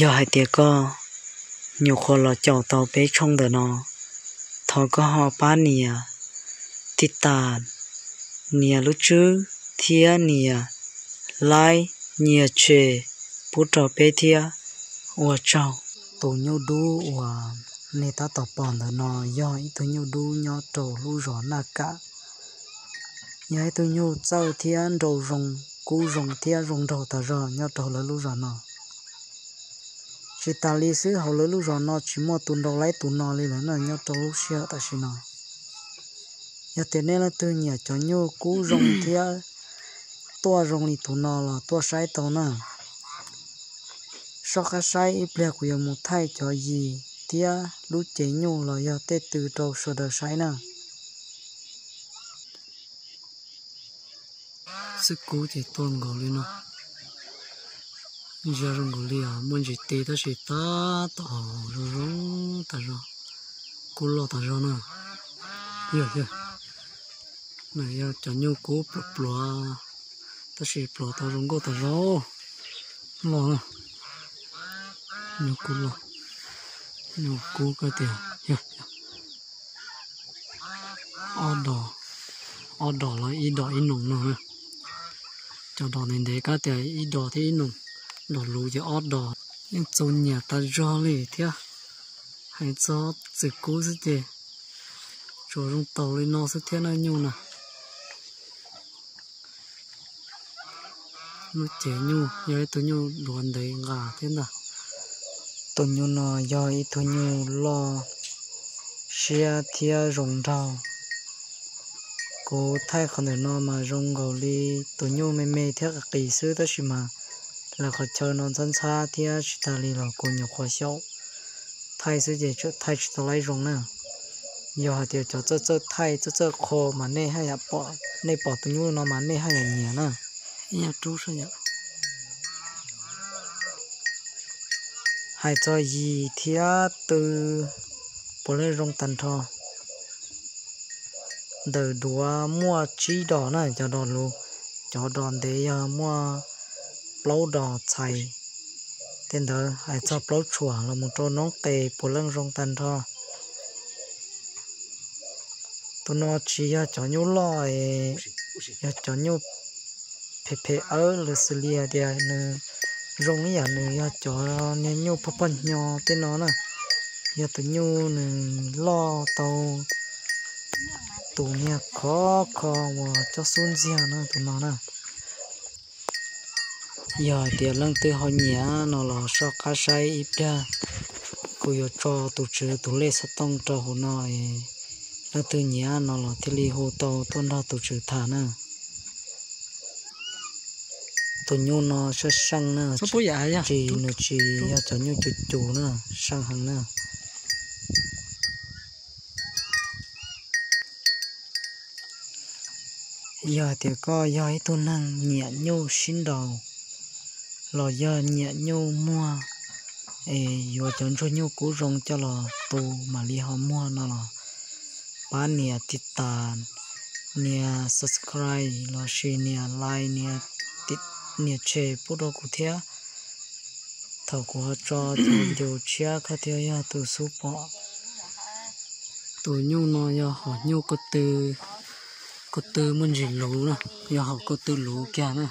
Yog hais tias koj nyuam qhuav los caum tau peb tshooj ntawm no, thov koj ho pab nias tiv tas, nias lub tswb thiab nias like, nias share pub rau peb thiab. Ua tsaug. Tus nyuj dub uas nej tab tom pom ntawm no yog ib tug nyuj dub nyob rau lub zos Naj Kam. Yog ib tug nyuj txawj thiab nraug zoo, kub zoo thiab zoo nraug tas zog nyob rau lawv lub zos no. Tsis tas li xwb, hauv lawv lub zos no tsis muaj tus nraug laib tus no li lawm na nyob rau lub sij hawm tam sim no. Yog tias nej leej twg nyiam cov nyuj kub zoo thiab tuaj zoo li tus no los tuaj saib tau na. Soj qab saib ib pliag kuv yuav mus thaij cov yis thiab lub cev nyuj los yog tej tw rau sawv daws saib na. Xwb kub ces tuaj nkaus li no. Ntsia zoo nkaus li os, muaj ntsis ti tab sis tab tom zoo zoo tas zog. Kub loj tas zog na. Yog, yog, yog cov nyuj kub pluav pluav tab sis pluav tau zoo nkauj tas zog. Loj na. Nyuj kub loj. Nyuj kub koj tias yog ob dos, ob dos los ib dos ib noos no. Cov dos ntev ntev koj tias ib dos thiab ib noos, dos luv ces ob dos. Yeej txaus nyiam tas zog li thiab. Hais txog txwm kub xwb ces tsuas zoo taus li no xwb thiab na nyuj na. Lub cev nyuj yog ib tug nyuj duav ntev nqa thiab ntag. Tus nyuj no yog ib tug nyuj loj siab thiab zoo nraug. Kuv thaij qhov ntawm no mas zoo nkaus li tus nyuj me me thiab qis qis xwb tab sis mas lawv qhov chaw no ntxhab ntxhab thiab tsis tas li los kuv nyuam qhuav xyaum thaij xwb ces thaij tsis tau laib zoo na. Yog hais tias cov txawj txawj thaij txawj txawj qho mas nej haj yam pom, nej pom tus nyuj no mas nej haj yam nyiam na. Ib nyuag rub saib yom. Hais txog yis thiab tw puav leej zoo tag nrho. Ntawm duav muaj tsib dos na, cov dos luv, cov dos ntev yog muaj plaub dos txhais. Tej ntawd hais txog plaub tshuam los mus rau noob qes puav leej zoo tag nrho. Tus no tsis yog cov nyuj loj, yog cov nyuj phem phem awb lawv xws li hais tias nws zoo ib yam nws yog cov niag nyuj pog pog hnyo tej no na. Yog tus nyuj nws loj tau tus niag khov kho uas coj xub ntxiag no tus no na. Yog hais tias leej twg ho nyiam no los soj qab saib ib pliag, kuv yuav tso tus tswv tus lej xov tooj rau hauv no, leej twg nyiam no los thiaj li hu tau tuaj nrog tus tswv tham na. Tus nyuj no seej seej na, tsis, nws tsis yog cov nyuj cus cus na, seej heev na. Yog hais tias koj yog ib tug neeg nyiam nyuj sib nraus los yog nyiam nyuj muag es yuav cov ntsuag nyuj kub zoo coj los tu mam li ho muag no los pab nias tiv tas, nias subscribe lossis nias like, nias share pub rau kuv thiab. Thaum kuv ho tso cov video tshiab koj thiaj yog tus xub pom. Tus nyuj no yog hom nyuj ko tw, ko tw muaj ntsis luv na, yog hom ko tw luv kiag na.